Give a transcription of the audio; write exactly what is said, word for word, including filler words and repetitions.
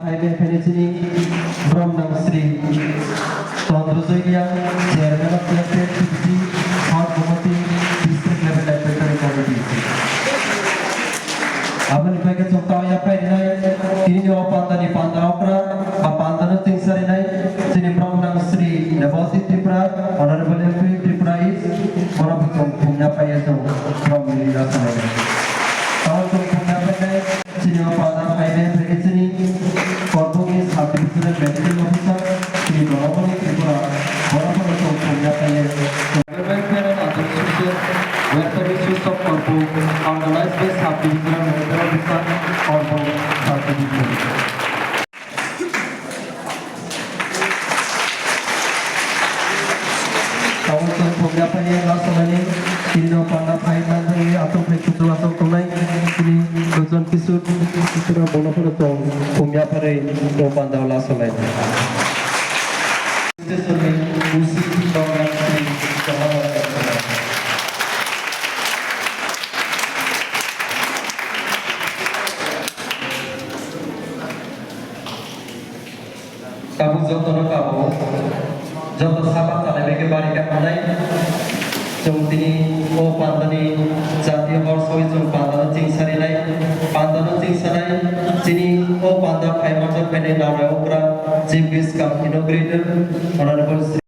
Hai bai phai chini Bromnang Sri Chandra Joy Reang, Chairman of the F P F C, South Gomati District Level Advisory Committee. Aboni bai khe chwng tao yaphai rinai, tini o panda ni panda okra, ba panda no chingsa rinai, chini Bromnang Sri Debasi Tripura, Honorable M P Tripura East, bono bo chwng phung yaphai ya chwng Brom ni leader sanai. Tao chwng phung yaphai nai. Chini o panda phainai phaikhe chini Korbuk ni Sub Divisional Medical Officer, chini Doromoni Tripura, borok phano chwng phung yaphai ya. Welfare and Other Social Welfare Issues of Korbuk, organized by Sub Divisional Welfare Officer, Korbuk Sub Division. Tabuk chwng phung yaphai ya last line ni, chini o panda phai manthai aswk phai kuchuk aswk tongnai, chini Lujon Kishore, Kishore bono phano chwng phung yaphai o panda o last line. Station ni O C Program Sri Jamal. Tabuk jotono kabo, joto saba chalai bai khe bari kha hwnai. Chwng tini o pandani jati hor soi chwng pandano chingsarinai, pandano chingsanai, chini o panda phai manjak phainai Naorai Okra Chief Guest cum Inaugurator Honorable Shri